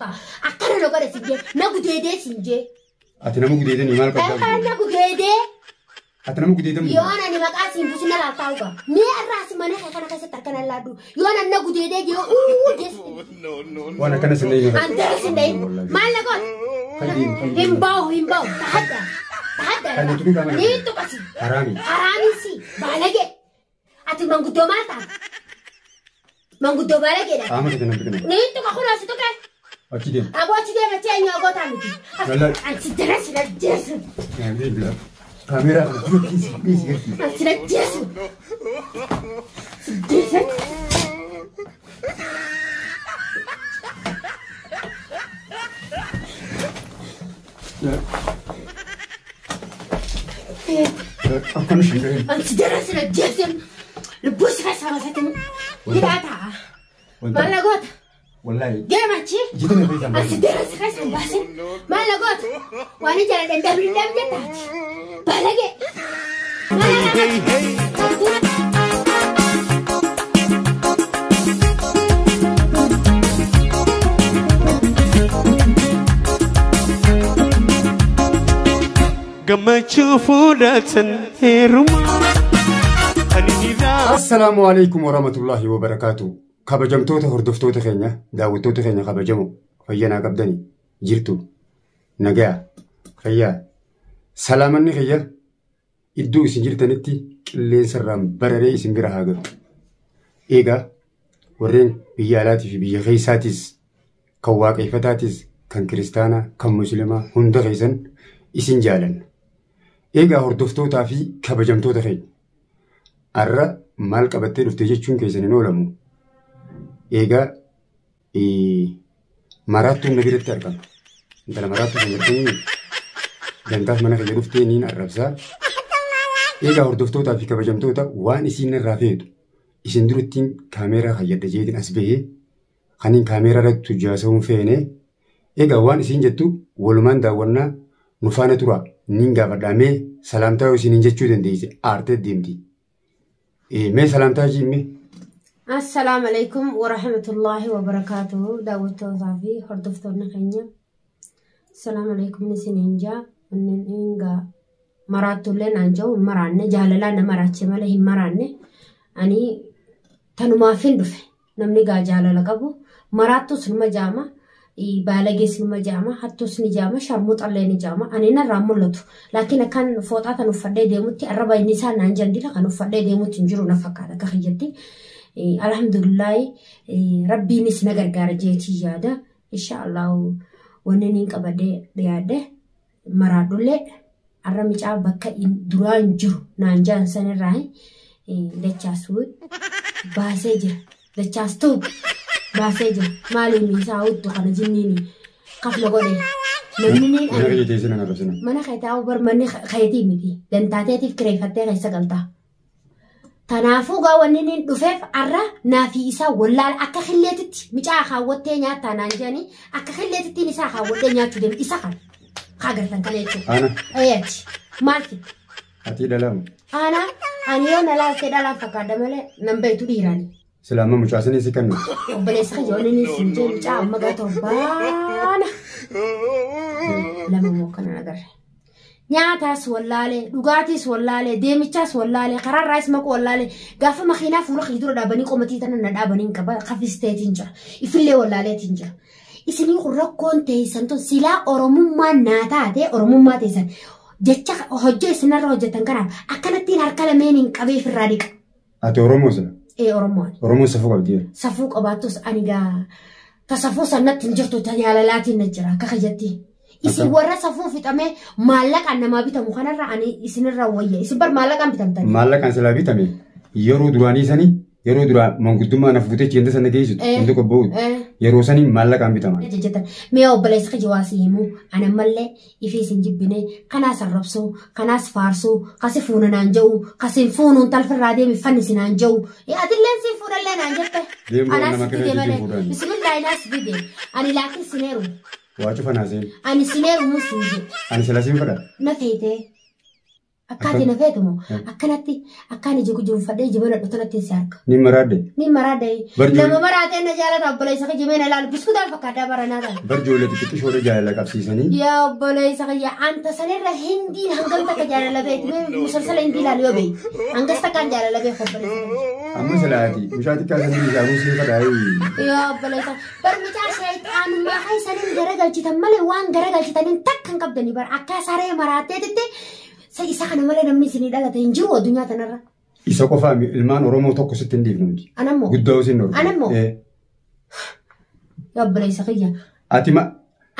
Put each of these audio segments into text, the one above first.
turta. Akkana na godhe siin jee. Na gudeedee siin jee. Ati nama gudeedanii maal qabdaa? Na gudeedee. Ati nama gudeedamu. Yoon ani maqaa siin buusin na laaltaa uga. Mee irraa si mana kee kana keessatti harka na laaddu. Yoon ani na gudeedee jee uuu jees. Waan akkana sin dhayin. An dara sin dhayin. Maal na godhe? Hin bahu hin bahu. Tahadda. Tahadda. Kan tuquu qaama. Ni tuqasi. Haraami. Haraamiin si baalagee. Ati manguddoo maal taata? Manguddoo baalageedha. Qaama keetiin nan tuqina. Ni tuqa kunoo si tuqe. Achi deema. Aboo achi deema achi eenyu agootaa miti. Wallahi. Ansi dara si ajjeesu. Kaameeraa kana dura dhiisi dhiisi garti. Ansi ajjeesu. Si ajjeesu. Akkana sin dhayin. Ansi dara si ajjeesu. Lubbuu si keessa baasatee hidhaa ta'a. Maal na goota? Wallahi. Deema achi. Jita na feetan. Ansi dara si keessa hin baasin. Maal na goota? Waan ijara dandabni dhabne taati. Baalagee. Maal na goota? Gammachuu fuudhatan heerumaa ani dhiiraa. Assalaamu alaikum warahmatullahi wabarakaatu. Kabajamtoota hordoftoota keenya, daawwattoota keenya kabajamoo fayyanaa qabdanii jirtu nagaa fayyaa salaamanni kiyya iddoo isin jirtanitti qilleensarraan bararee isin bira haa galu. Egaa warreen biyya alaatii fi biyya keessaatis kan waaqeffataatis kan kiristaanaa kan musliimaa hunda keessan isin jaalanna. Egaa hordoftootaa fi kabajamtoota keenya har'a maal qabattee dhufte jechuun keessan hin oolamu. Egaa maraattuun na biratti argama. Intala maraattuu kan jettanii dantaaf mana kiyya dhuftee niin arrabsaa. Egaa hordoftootaa fi kabajamtoota waan isin irraa feetu isin durittiin kaameeraa fayyadda jeetiin as bahee kaniin kaameeraa irratti hojjaasa'uun feene egaa waan isin jettu walumaan daawwannaa nu faana tura niin gaafadhaa mee salaamtaa yoo isiniin jechuu dandeesse aartee deemti. Mee salaamtaa jiimme. Assalaamu alaikum warahmatullahi wabarakaatuhu daawwattootaa fi hordoftoonni keenya. Assalaamu alaikum isiniin jaa inni hingaa maraattuullee naan jiru hin maraanne jaalalaan na maraache malee hin maraanne ani tanumaaf hin dhufe namni gaa jaalala qabu maraattus numa jaama baalagees numa jaama hattuus ni jaama sharmuuxallee ni jaama ani narraa mul'atu laakiin akkan fooxaa kan uffadhee deemutti arraba inni isaa naan jandila kan uffadhee deemutti hin jiru na fakkaata akka kiyyatti. Alhamdulillahi rabbiinis na gargaara jeetii yaada inshaallahu wanni niin qabadhee dhiyaadhe maraadhullee arra micaa bakka duraan jiru naan jaan sanirraa dachaasuu baasee jira. Dachaastuu baasee jira. Maaliin isaa huddu kana jinniini kafla godhe. Namni niin Mana kiyya teessee nan arrabsina. Mana kee taa'u bar manni keetii miti. Dantaateetiif kireeffattee keessa galtaa. Kanaafuu gaa wanni niin dhufeef arra naafii isaa wallaala akka xilleetitti micaa kaawwattee nyaattaa naan jedhanii akka xilleetittiin isaa kaawwattee nyaachuu deemu isa kana. Haa gartan kana jechuudha. Ana. Eeyyati. Maal fitte? Ati dhalamu. Ana ani yoo na laaltee dhalaan fakkaadha malee nan beektu dhiiraani. Sila amma mucaasanii si kennu. Obboleessa kiyya wanni inni siin jee mucaa amma gaa torbaana. Lama moo kana agarre. Nyaataas wallaalee, dhugaatiis wallaalee, deemichaas wallaalee, karaarraas maqu wallaalee, gaafa makiinaa fuula kiyya dura dhaabanii qomatii tana na dhaabanii hin qaba, kafisteetiin jira. Ifillee wallaaleetiin jira. Isinii kun rakkoon teessan tun silaa Oromummaan naa taate Oromummaa teessan jecha hojii isinarra hojjetan kanaaf akkanattiin harka lameen hin qabee ofirraa dhiqa. Ati Oromoo sila? Ee Oromoon. Oromoon safuu qabdi. Safuu qabaattus ani gaa ta safuu sannatti hin jirtu ta jaalalaatiin na jira akka kiyyatti. Isin warra safuu fixamee maallaqaan namaa bitamu kanarra ani isinirra wayya. Isin bar maallaqaan bitamtani. Maallaqaan silaa bitame yeroo duraanii sanii yeroo duraa manguddummaa na fuutee jeenta sana geessitu hundi qophaa'u yeroo sanii maallaqaan bitama. Jejjetan mee obboleessa kiyya waa si himu ani ammallee ifii isin jibbine kanaas arrabsuu kanaas faarsuu kasi fuuna naan jedhu kasi fuunuun talfirraa deemi fannisi naan jedhu atilleen siin fuudhallee naan jette. Deemuu Anaas nama dide kana malee fuudhan. bismillaahi naas dide ani laakiin sineeru. Waa cufa naa seen. Ani sineeru muu siin jedhu. Ani sila siin fedha. Na feetee. Akkaatii na feetu moo akkanatti akkaan ija gujuunfadhee ija banadhu tanatti si harka. Ni maraadde. Ni maraadde. Nama maraatee na jaalata obboleessa kiyya mee na ilaalu biskuutaan fakkaata baranaa ta'a. Bar ijoollee xixiqqishoodha jaalala qabsiisanii. Yaa obboleessa kiyya anta sanirra hindiin hangam takka jaalala beektu mee musalsala hindii ilaalu yoo beeyi. Hangas takkaan jaalala beeku obboleessa kiyya. Amma silaati mucaa xiqqaa sanii isaanuu sii fadhaayee. Yaa obboleessa bar mucaa shayxaanummaa keessaniin garagalchitan malee waan garagalchitaniin takka hin qabdanii bar akka saree maraatteetitti isa kana malee namni isinii dhalate hin jiru addunyaa tanarra. Isa qofaa ilmaan Oromoo tokko sitti hin dhiifnu miti. Anammoo. Guddaa isin dhorku. Anammoo. Yaa obboleessa kiyya. Ati ma.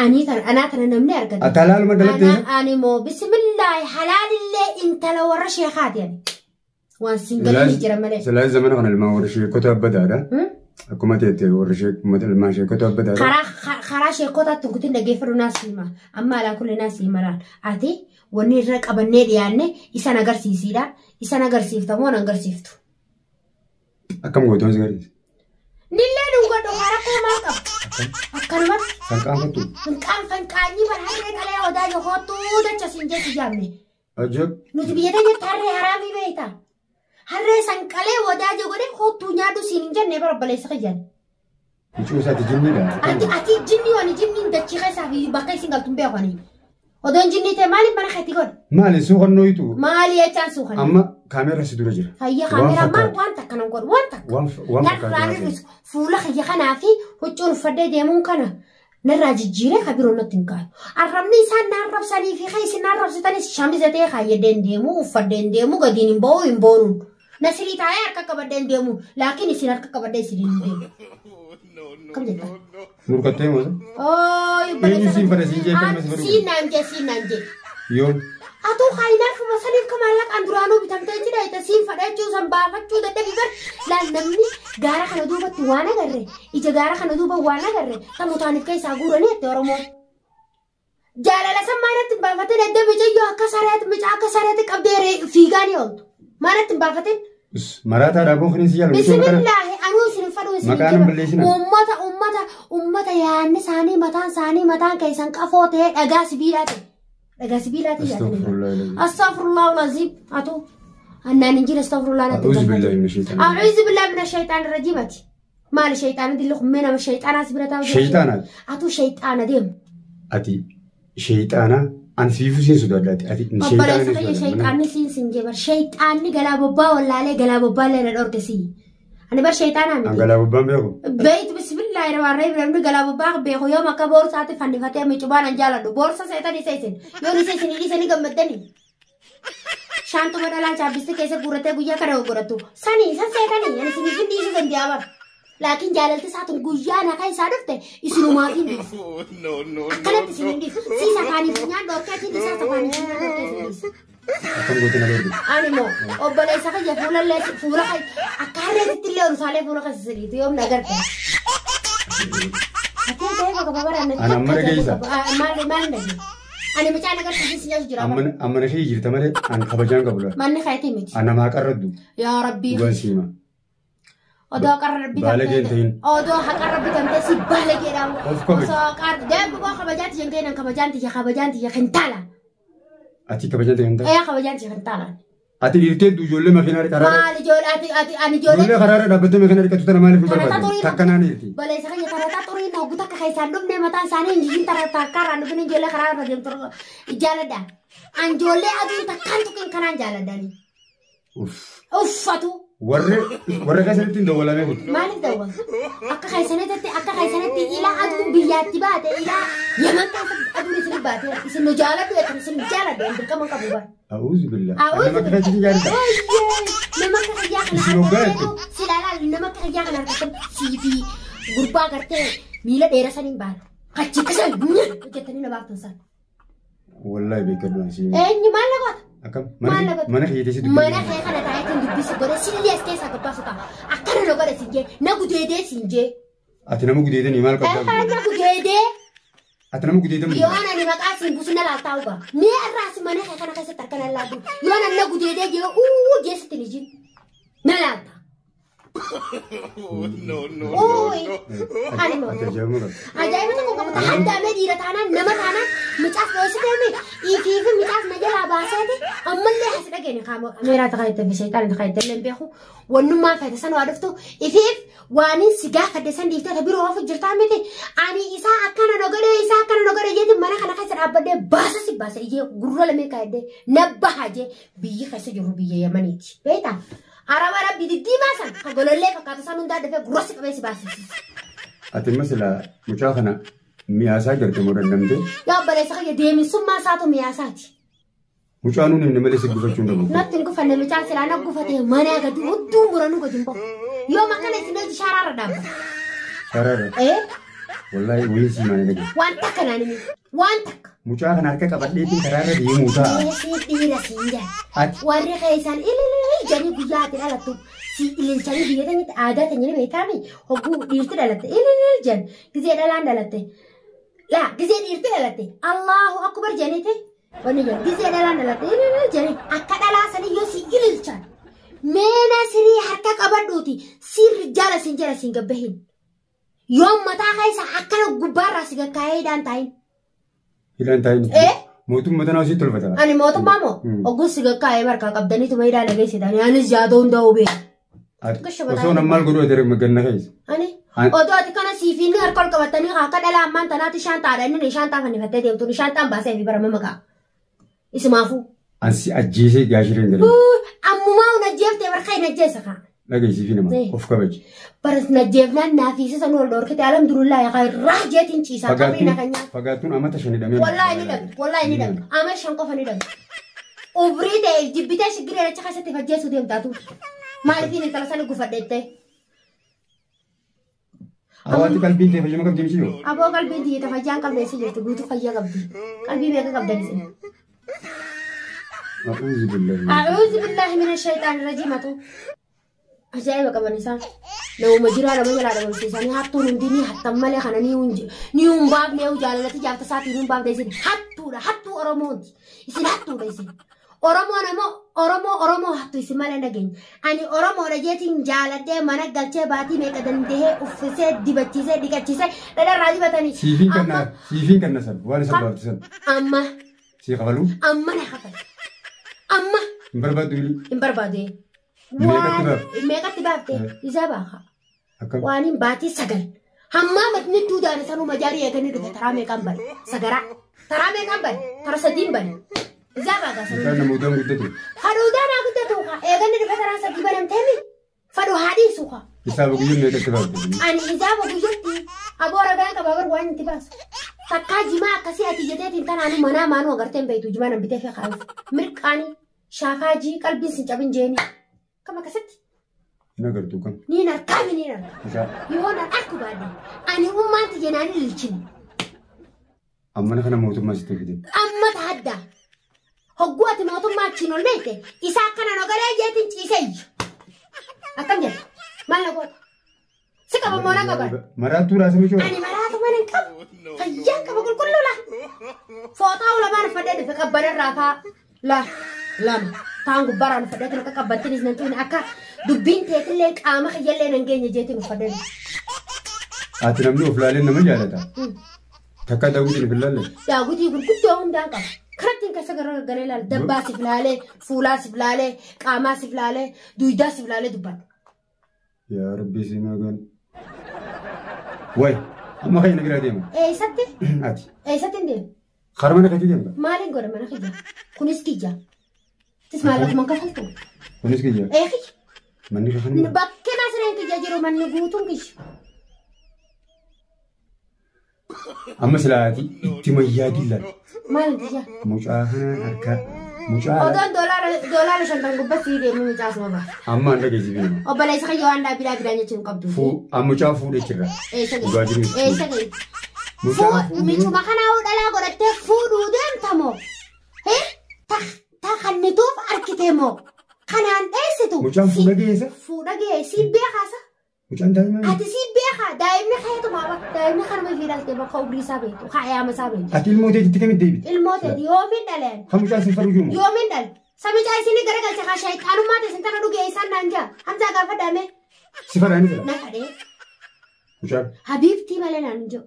Ani tana anaa tana namni argate. Ati halaaluma dalattee. Ani moo bismillaahi halaalillee intala warra sheekaati ani. Waan singalii jira malee. Silaa zamana kana ilmaan warra sheekota abbadaadha. Akkuma teettee warra ilmaan sheekota abbadaadha. Karaa sheekotaatti kutin dhaggeeffadhu naas hima. Amma alaa kulli naas hima laal. Ati wanni irra qabannee dhiyaanne isan agarsiisiidha. Isan agarsiifta moo agarsiiftu? Akkam gootoon si agarsiisa? Nillee dhungadhu karaa koo maal qaba? Akkanumatti. Kan qaanfattu? Hin qaanyi bara harree qalee odaa yokoottuu dacha siin jechi jaamne. Ajab. Nuti biyya teenyatti harree haraamii beektaa? Harree san qalee odaa godhe kottuu nyaadhu siin hin jenne bara obboleessa kiyyaan. Huccuu isaati jinniidha. Ati jinni waan jinniin dachii keessaa fi bakka isin galtu hin beeku ani. Odoon jinnii ta'e maaliif mana keetti godhe? Maali suuqannoo itu? Maali jechaan suuqannoo? Amma kaameera si dura jira. Fayyaa kaameeraa maal waan takka nan godhu waan takka. Waan Narraa hir'isu fuula kiyya kanaa fi huccuun uffadhee deemuun kana narraa jijjiiree ka biroo natti hin kaayu. Arrabni isaan na arrabsanii fi kan isin na arrabsitanis shamiza ta'e kaayyadhee hin deemu uffadhee hin deemu gadiin hin ba'u hin boonuun. Nasirii taa'ee harka qabadhee hin deemu laakiin isin harka qabadhee isin hin deemu. Kam jettaa? Nurkattee moo? Ooyi Eenyu siin fedha siin jee kan mas Siin naan jee siin naan jee. Yoom? Atuu kaayinaafuma saniif ka maallaqaan duraanuu bitamtee jira ita siin fadhachuu san baafachuu dadhabii bar laal namni gaara kana duubatti waan agarre ija gaara kana duuba waan agarre ta mutaaniif keessaa guuranii jette Oromoon. Jaalala san maalatti hin baafatin edda micayyoo akka sareeti micaa akka sareeti qabdee fiigaa ni ooltu. Maalatti hin baafatin? Maraataa dhaabuun kunis jaalala. Bismillaahi anuu isin fadhu isin Maqaan hin balleessinaa. Uummata uummata uummata yaadni isaanii mataan isaanii mataan keessan qafoo ta'ee dhagaa sibiilaa ta'e. Dhagaa sibiilaa ta'e yaadanii. Astaghfirullah. Astaghfirullah al-azim. Atu annaan hin jire astaghfirullah natti. A'uuzu billahi mina shaytaani. A'uuzu billahi mina shaytaani rajiim ati. Maali shaytaani dilli kummee nama shaytaanaa si bira taa'u jira. Shaytaana. Atu shaytaana deemu. Ati shaytaana an siifu siin sodaadhaati. Ati Obboleessa shaytaana kiyya shaytaanni siin sin jee bar shaytaanni galaa bobbaa wallaalee galaa bobbaa illee na dhorke sii. Ani bar shaytaanaa miti. An galaa bobbaan beeku. Beeytu bismillaahi rahmaani rahiim namni galaa bobbaa beeku yoom akka boorsaatti fannifatee micubaan an jaaladhu boorsa seetan isa isin yoon isa isin dhiisanii gammaddanii. Shaantuma dhalaan chaabbisti keessa guuratee guyyaa kana godhatu sanii san seetanii ani isin isin dhiisuu danda'a bara. Laakiin jaalalti isaatun guyyaa naqa isaa dhufte isinumaaf hin dhiisu. Akkanatti isin hin dhiisu. Siis afaanii funyaan dhorkeetiin isaa afaanii funyaan dhorkee isin dhiisu. Akkam goote na dhorke? Ani immoo obboleessa kiyya fuulallee fuula kiyya akka harreetitti illee ol usaalee fuula keessa sadiitu yoom na agarte. Ati ajaa'iba qaba bara Ani amma dhageessa. Maal maal dhagee? Ani mucaan agarsiisu si nyaatu jira. Amma amma na kiyya jirta malee an kabajaan qabu laata. Manni keetii miti. An namaa qarraddu. Yaa Rabbii. Dhugaan siima. Odoo qarra Baalagee hin ta'in. Odoo haqarra bitamtee si baalageedhaan. Of kabaji. Osoo qarra deembu boo kabajaati jengeenan kabajaan tiyya kabajaan tiyya kintaala. Ati kabajaan ta'e hin ta'e. Ee kabajaan tiyya kintaala. Ati dhiirtee ijoollee makiinaa karaarra. Maal ijoollee ati ati ani ijoollee. Ijoollee karaarra dhaabbattee makiinaa dhiqattu tana maaliif hin Tarataa barbaadde? xurii Takka naan dhiirti. Baleessa kiyya tarataa xurii na hogguu takka keessaan dhufne mataan isaanii hin jijjiin tarataa karaan dhufne ijoollee karaa irra deemtu jaaladha. An ijoollee aduun takkaan tuqin kanaan jaaladhani. Uff. Uffatu. Warri warra keessanitti hin dawwalamee kuti. Maaliif dawwala? Akka keessanitti ilaa aduun biyyaatti baate ilaa Yaman keessatti aduun isin baate isin nu jaaladhu jettan isin jaaladhu an dirqama qabu bara. A'uuzu billah. A'uuzu Nama akka keessatti jaalladha. Nama akka kiyyaa kana Isin hoggaa argatee si ilaalaa nama akka kiyyaa kana argatee sii fi gurbaa gartee miila dheeraa saniin baanu. Kachi kasan hojjetanii na baaftan san. Wallahi beekadhu an siin. Eenyu maal na goota? Akkam Maal na goota? mana kiyya teessee Mana kee kana taa'eetiin dubbisi godhe sillee as keessaa gabbaasu ta'a. Akkana na godhe siin jee na gudeedee siin jee. Ati nama gudeedanii maal qabdaa? Na gudeedee. Ati nama gudeedanii. Yoon ani maqaa siin buusu na laaltaa uga. Mee irraas mana kee kana keessatti harka na laaddu. Yoon ani na gudeedee jee uu jeessitti ni jin. Na laalta. Uuyi. Ani moo. Ati ajaa'ibuma qabda. Ajaa'iba tokko qabu haddaamee dhiira taanaan nama taanaan Mucaas dhoositeemi ifii fi mucaas na jalaa baaseeti ammallee as dhageeni kaameeraa takka fi shaytaan takka illee beeku wannummaa fedhe san waa dhuftu ifiif waanin si gaafadhe san dhiiftee ta biroo ofu jirtaa miti ani isaa akkana na godhe isaa akkana na godhe jeeti mana kana keessa dhaabbadhee baasa si baasa ijee gurra lamee kaa'edhee na baha jee biyyi keessa jiru biyya Yamaniiti beektaa araba rabbi diddiimaa san kan golollee fakkaatu san hundaa dhufee gurra si qabee si baasisiisa. Ati immoo silaa mucaa kana mi'aasaa gargamoo dandamte. Yaa obboleessa kiyya deemsummaa isaatu mi'aasaati. Mucaan nuun himne malee si gufachuu hin danda'u. Natti hin gufanne mucaan silaa na gufatee mana gadi hudduu muranuu gadi hin bahu. Yoo makkana isin hojii shaaraarra dhaabbata. Sharaarra. Ee Wallaahi wayii si malee dhagaye. waan takka naan himi waan takka. Mucaa kana harka qabadheetiin karaarra deemuu ta'a. Dhiirri dhiira siin jedha. Ati Warri keessaan ililii jedhanii guyyaa ati dhalattu si ililchanii biyya teenyatti aadaa teenya ni beektaami hogguu dhiirti dhalatte ililii jedhan gizee dhalaan dhalatte. Laa gizee dhiirti dhalatte Allahu akbar jedhaniiti wanni jedhan gizee dhalaan dhalatte ililii jedhanii akka dhalaa sanii yoo si ililchan meena sirii harka qabadhuuti sirri jala siin jala siin gabbahin. Yoo mataa keessa akkana gubbaarraa si gakkaa'ee hidhaan taa'in. hidhaan taa'in. Eh? Mootummaa tanaa osii tolfata. Ani mootummaa moo oguu si gakkaa'ee barkaa qabdaniituma hidhaa dhageessitanii anis yaadoo hundaa'uu beeku. Ati osoo nama maal godhu ati ganna keessa. Ani odoo ati kana siifiin harka ol qabatanii akka dhala ammaan tanaatti shaantaadha inni shaantaa fannifattee deemtu shaantaan baasee fi barama maqaa. Isumaafuu. Ansi ajjeesee gaashireen galee. Ammumaa hun ajjeeftee barkaa hin ajjeessa kaa. Dhageessiifi nama of kabaji. Baras najjeefnaan naafiisa sanuu ol dhorkite alhamdulillah yaa irraa jeetiin ciisaa qabrii na kan nyaatu. Fagaattuun amata shan hidhamee. Wallaahi ni dhabde wallaahi ni dhabde ama shan qofa ni dhabde. Ubrii ta'e jibbitee shiggiree achi keessatti fajjeessuu deemtaatu. Maaliif intala sana gufadheette? Hawaati qalbiin ta'e fayyama qabdi miti yoo. Aboo qalbiin tiyya fayyaan qabde si jirti guutuu fayyaa qabdi. Qalbii meeqa qabdan isin? A'uuzu billahi. A'uuzu billahi mina shayxaani rajiim atu. Ajaa'iba qaban isaan. Namuma jiraa nama jalaa dhabamsiisanii hattuun hundi ni hattan malee kana ni hin baafne jaalalatti jaarta isaatiin hin baafne isin hattuudha hattuu Oromooti. Isin hattuudha isin. Oromoon ammoo Oromoo Oromoo hattu isin malee dhageenya. Ani Oromoodha jeetiin jaaladhee mana galchee baatii meeqa dandahee uffisee dibachiisee dhiqachiisee dhadharraa dibatanii. Siifiin kan na san waan isa baafte san. Amma. Sii kabaluu. Amma na kafale. Amma. Hin barbaaddu ilii. Hin barbaadu. Meeqatti baafte? Meeqatti baafte? Isaa baaka. Waan hin baatii 9. Hammaa matni duudaan sanuma jaarii eeganii dhufe taraa meeqaan bane? Sagaraa. Taraa meeqaan bane? Tara 3 bane. Isaa baaka sanuma. Mucaan namootaan guddatu. Fadhuudhaan haa guddatu kaa. Eeganni dhufe taraa 3 banamteemi. Fadhu haa dhiisu kaa. Isaa guyyuu meeqatti baafte? Ani isaa guyyuutti aboo ragaan qabaa bar waan itti baasu. Takkaa jimaa akkasii ati jetteetiin tanaanu manaa maanuu agarteen beektu jimaa nan bitee fi kaa'uuf. Mirqaanii shaafaajii qalbiin sin cabin jeeni. Kam akkasitti? Hin agartuu kam? Niin argaami niin argaa. Yoo na argu baadhe ani ummaan tiyya naan ililchine. Amma kana mootummaa sitti fide. Amma taaddaa. Hogguu ati mootummaa achiin ol beekte isaa akkana nogalee jeetiin ciisee iyyu. Akkam jetta? Maal na goota? Si qaba moo na qaba? Maraattuu raasame jira. Ani maraatu mana hin qabu. Fayyaan qaba qulqulluu la. Fooxaa lamaan uffadhee dhufe qabbanarraa faa la lama. Taan gubbaarraan uffadhee kan akka qabbattinis nan tuune akka dubbiin teetillee qaama kiyyallee nan geenye jeetiin uffadhee dhufe. Ati namni of laaleen nama jaalata. Takka daawwitiin of hin laalle. Daawwitii gurguddoo hundaan qaba. Karattiin keessa garagalee ilaala. Dabbaa siif laalee, fuulaa siif laalee, qaamaa siif laalee, duwidaa siif laalee dubbadha. Yaa Rabbi si magan. Wayi amma kan inni bira deema. Eessatti? Ati. Eessatti hin deemu? Karaa mana keetii deemta. Maaliin godha mana kiyya? Kunis kiyya. Tis maallaquma kafaltu. Kunis kiyya. Ee kiyya. Manni kafalmu. Bakkee naasireen kiyya jiru manni guutuun kiyya. Amma silaati itti mayyaa dilla. Maal kiyya? Mucaa kanaan harka mucaa. Odoon doolaara 50 gubbatti deemu mucaa suma ba'a. Amma an dhageessiif nama. Obboleessa kiyya waan dhaabbiidhaa biraa jechuun hin qabdu. Fuu mucaa fuudhee jira. Eessa Dhugaa ga'e? jiru. Eessa ga'e? Mucaa fuudhee. Michuma kanaa dhalaa godhattee fuudhuu deemta moo? Ta kannituuf arkite moo? Kanaan dheessitu. Mucaan fuudha geessa. Fuudha ga'e si beekaasa. Mucaan daa'ima. Ati si beekaa daa'imni keetuma bakka daa'imni kanuma ifii dhalte bakka umrii isaa beektu kaayaama isaa beektu. Ati ilmoo teetitti kamitti deebite? Ilmoo teeti yoomiin dhaleen? Kan mucaan sin faruu jiru. Yoomiin dhale? Samicaa isinii garagalcha kaa shayxaanummaa ta'e sin tana dhugee isaan naan jaa. Hamzaa gaafa dhaame. Si fadhaa inni fedha? Na fadhee. Mucaan. Habiibtii malee naan hin jiru.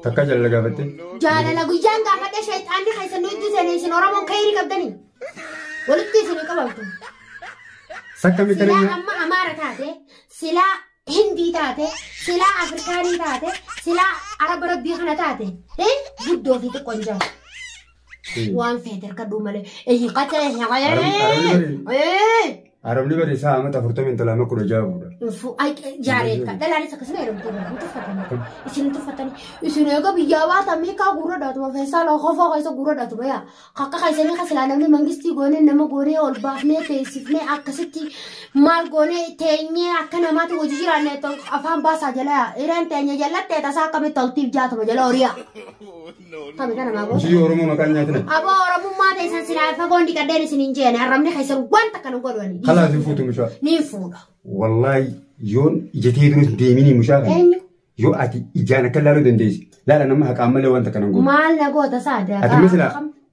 Takka jaalala gaafatte? Jaalala guyyaan gaafadhe shayxaanni keessan nu itti seenee isin Oromoon kayrii qabdanii. Walitti isin qabamtu. Sakka Silaa mikananya. amma Amaara taate, silaa Hindii taate, silaa Afrikaanii taate, silaa Araba Rabbii kana taate, guddoo fi xiqqoo hin jiru. Waan feete harkadhuu malee. Hiiqate hiiqate. Arabni bari isaa amata 42 16 fuudha. Jaareetta. Dhalaanis akkasuma jedhamtu hin tuffatanii. Isin tuffatanii. Isin eega biyyaa baatan meeqaa guurradhaatuma feessaa kofoo keessa guurradhaatuma yaa. Akka keessanii kan silaa namni mangistii goonee nama goonee ol baafnee teessifnee akkasitti maal goonee teenyee akka namaatti hojii jiraanne afaan baasaa jala yaa. Hireen teenye jallattee tasaa akkamitti toltiif jaatuma jala horiyaa. Kami kana maa goota? Ishii Oromoo maqaan nyaatina. Aboo Oromummaa teessan silaa fagoon dhiqadheen isin hin jeene arrabni keessan wanta kana godhani. Kalaas hin fuutu mucaa. Niin fuudha. Wallaahi yoon ijatee durus deeminii mucaa kana. Eenyu? Yoo ati ijaan akka laaluu dandeessi. Laala nama haqaan malee wanta kana hin godhu. Maal na goota saate? Ati misila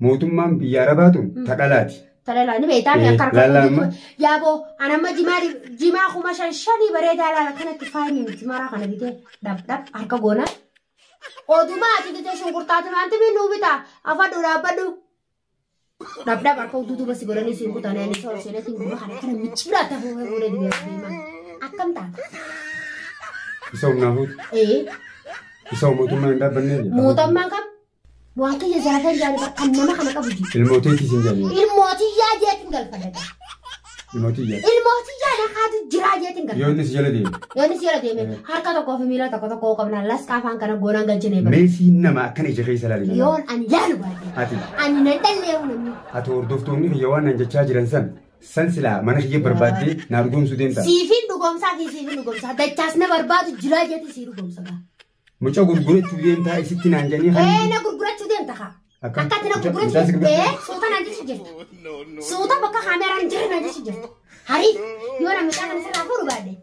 mootummaan biyya Arabaa tun tadhalaati. Tadhalaa ni beektaa mi akka Laala harka amma. Yaaboo anamma jimaa jimaa 5,500 bareedaa laala kanatti faayini miti maraa kana bitee dhab dhab harka goona. Odumaa ati bitee shunkurtaati maanti nuu bitaa afadhu dhaabbadhu. Dhab dhab harka duuba si godhanii siin kutanii ani soor seenetiin gurra kana kana micciiraa tafuu fuudhee dibee deemaa. Akkam taata? Isa humnaa fuutu. Isa mootummaan hin dhaabbannee. Mootummaan kam? Waan kiyya zaafan jaanii kan nama kana qabu jiru. Ilmooteetii siin jaanii. Ilmootiyyaa jeetiin galfadha. Ilmootii ijaa. Ilmootiyyaa naqaatu jiraa jeetiin galfadha. Yoo inni si jala deeme. Yoo inni si jala deeme harka tokkoo fi miila tokko tokko qabnaan lasqaa afaan kana goonaan galchinee bara. Meesii nama akkana ija keessa ilaalu. Yoon ani laalu baadhe. Ati. Ani nan dhalleehu namni. Ati hordoftoonni kiyya waan nan jechaa jiran san san silaa mana kiyya barbaaddee naa dhugoomsuu deemta. Siifin dhugoomsaa fi siifin dhugoomsaa dachaas na barbaadu jiraa jeetiin sii dhugoomsa gaa. Mucaa gurgurachuu deemtaa isitti naan jedhanii Ee na gurgurachuu deemta kaa. Akkam? Akka ati na Mucaa gurgurachuu si ee suuta naan jechi jirta. Suuta bakka kaameraan jira naan jechi jirta. Hariif yoo na mucaa kana sirraa fuudhu baadhe.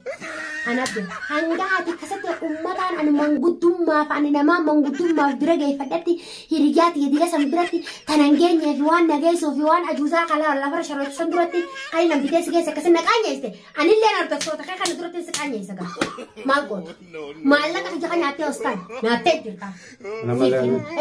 Anaaf jira. Hanga ati akkasitti uummataan ani manguddummaaf ani namaa manguddummaaf bira geeffadhetti hiriyyaa tiyya dila san biratti tanan geenyee fi waan nageessuu fi waan ajuusaa kalaa lafarra sharratu san duratti kan nan bitee si geesse akkasin na qaanyeesse. Anillee na hordoftoota kee kana duratti si qaanyeessa gaa. Maal goota? Maallaqa kiyya kan nyaattee ostaan nyaattee jirta.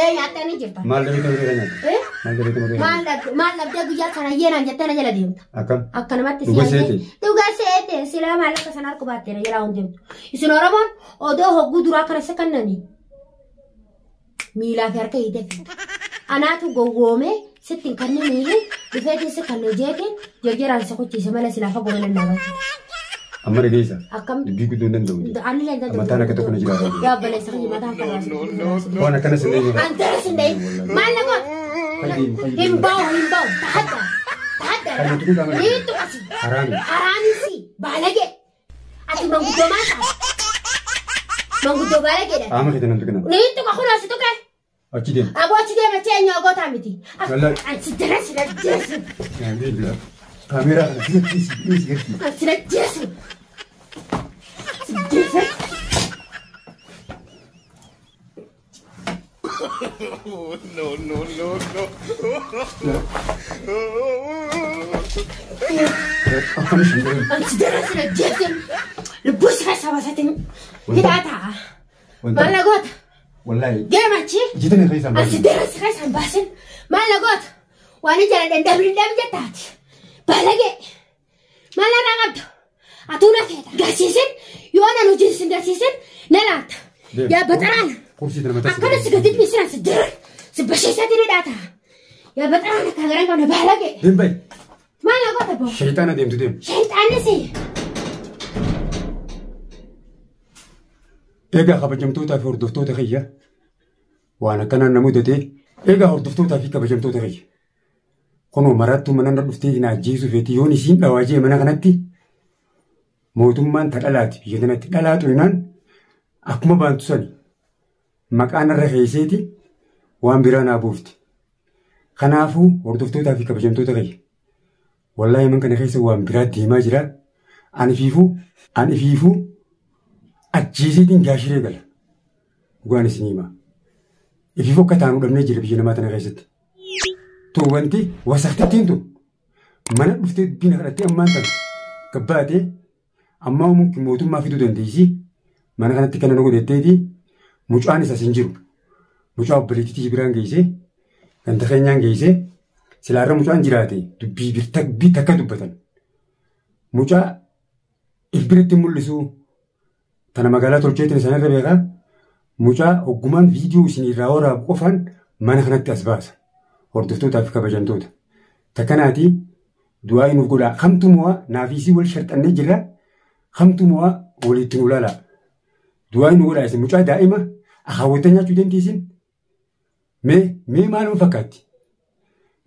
Ee nyaattee ni jirta. Maal dhabeetu malee nyaata? Eh? Maal dhabeetu malee Maal dhabde maal dhabdee guyyaa kana yeenaan jettee na jala deemta. Akkam? Akka namatti Dhuga seete? Dhuga seete silaa maallaqa sana harka baattee na jalaa hin deemtu. Isin Oromoon odoo hogguu duraa kana isa kannani miilaa fi harka hiitee fiigda. Anaatu gowwoomee sitti hin kanniniifi dhufeetiin si kannee jeetiin jarjaraan si kuchiise malee silaa fagoo mana naabatti. Amma dhageessa. Akkam? Dubbii guddoo hin danda'u. Anillee hin danda'u. Mataan akka tokko na jira. Yaa obboleessa kiyya mataan fal'aasa. Waan akkana sin eenyu. Antara sin dhayin. Maal na goota? Hin ba'u hin ba'u. Tahadda. Tahadda. Kan tuquu qaama. Ni tuqasi. Haraami. Haraamisi. Baalagee. Ati manguddoo maal taate? Manguddoo baalageedha. Qaama keetiin nan tuqina. Ni tuqa kunoo si tuqe. Achi deema. Aboo achi deema achi eenyu agootaa miti. Wallahi. Ansi dara si lajjeesu. Kaameeraa kana dhiisi dhiisi dhiisi. Ansi lajjeesu. Si jeesu. No, no, no, no. Akkam isheen godhan. Ansi dara si lajjeesu. Lubbuu si keessa basatin. Hidhaa ta'a. Maal na goota? Wallahi. Deema achi. Ijji tana keessaan Ansi dara si keessaan baasin. Maal na goota? Waan ijara dandabni dhabni jettaati. Baalagee. Maal narraa qabda? Atuu na feeta. Garsiisin yoo nan hojii sin garsiisin na laatta. Yaa baxaraan. Kursii tana mataa. Akkana si gadi dhiisinan si diran. Si basheessatti ni dhaata. Yaa baxaraan akka garan qabna baalagee. Deem bayi. Maal na goota boo? Shayitaana deemtu deem. Shayitaanni si. Egaa kabajamtootaa fi hordoftoota kiyya waan akkanaan na mudate. Egaa hordoftootaa fi kabajamtoota kiyya. Kunoo marattuu mana dhuftee na ajjeesuu feeti yoon isiin dhawaa jee mana kanatti mootummaan ta dhalaati biyya kanatti dhalaatu hinaan akkuma baantu sani maqaan irra keesseeti waan biraa naa buufti. Kanaafuu hordoftootaa fi kabajamtoota kiyya. Wallaahi man kana keessa waan biraa deemaa jira. Ani fiifuu ajjeeseetiin gaashiree gala. Dhugaan isinii hima. Ifiifuu akka taanu dhabnee jira biyya namaa tana keessatti. Tun wanti wasaktittiin tun mana dhuftee dubbiin kadhattee ammaan tana gabbaatee ammaa mumkin mootummaa fiduu dandeessi. Mana kanatti kana nu godhetteeti Mucaan isas hin jiru. Mucaa obboleettiitii biraan geessee ganda keenyaan geessee silaarra mucaan jiraate dubbii birtakbii takka dubbatan. Mucaa if biratti mul'isu tana magaalaa tolcheetiin isaanirra beekaa mucaa hoggumaan viidiyoo isin irraa waraabu qofaan mana kanatti as baasa. Hordoftootaa fi kabajamtoota. Takkanaati du'aa nuuf godhaa. Kamtu mo'aa naafiisii wal sharxannee jirra. Kamtu mo'aa walitti nu laalaa. Du'aa nu godhaa isin mucaa daa'ima akaawwattan nyaachuu deemti isin. Mee mee maaluma fakkaatti?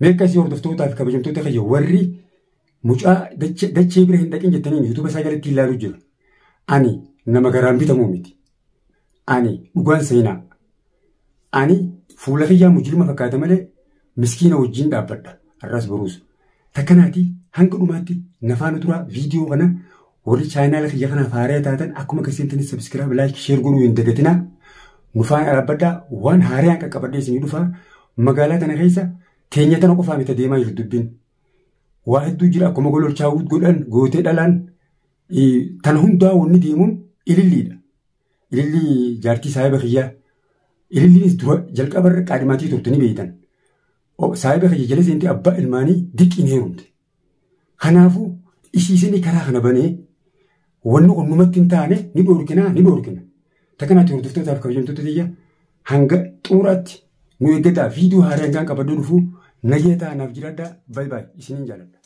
Mee akkasii hordoftootaa fi kabajamtoota kiyya warri mucaa dachee bira hin dhaqin jettaniin yuutuuba isaa jalatti ilaaluu jira. Ani nama garaan bitamuu miti. Ani dhugaan seenaa. Ani fuula kiyyaa mujrima fakkaata malee miskiina wajjin dhaabbadha. Har'as boruus. Takkanaati hanga dhumaatti nafaana turaa viidiyoo kana warri chaayinaala kiyya kanaaf haaraa taatan akkuma keessatti subscribe like share godhuu hin dagatinaa. Nu faana dhaabbadhaa waan haaraan qaqqabadhee isinii dhufaa magaalaa tana keessa teenya tana qofaa miti deemaa jiru dubbiin. Waa hedduu jira akkuma gololchaa godhan gootee dhalaan tana hundaa wanni deemuun ililliidha. Ilillii jaartii saahiba kiyyaa. Ililliinis dura jalqabarra qaadhimaatii turte ni beektan. Saahiba kiyya jala seentee abbaa ilmaanii dirqiin heerumte. Kanaafuu isiisanii karaa kana banee wanni kun numatti hin taane ni dhoorkinaa ni dhoorkina. Takkanaatti hordoftootaaf kabajamtoota tiyya hanga xumuraatti nu eeggataa viidiyoo haaraa hangaan qabadhee dhufuu nagee ta'a naaf jiraadhaa baay baay isiniin jaaladha.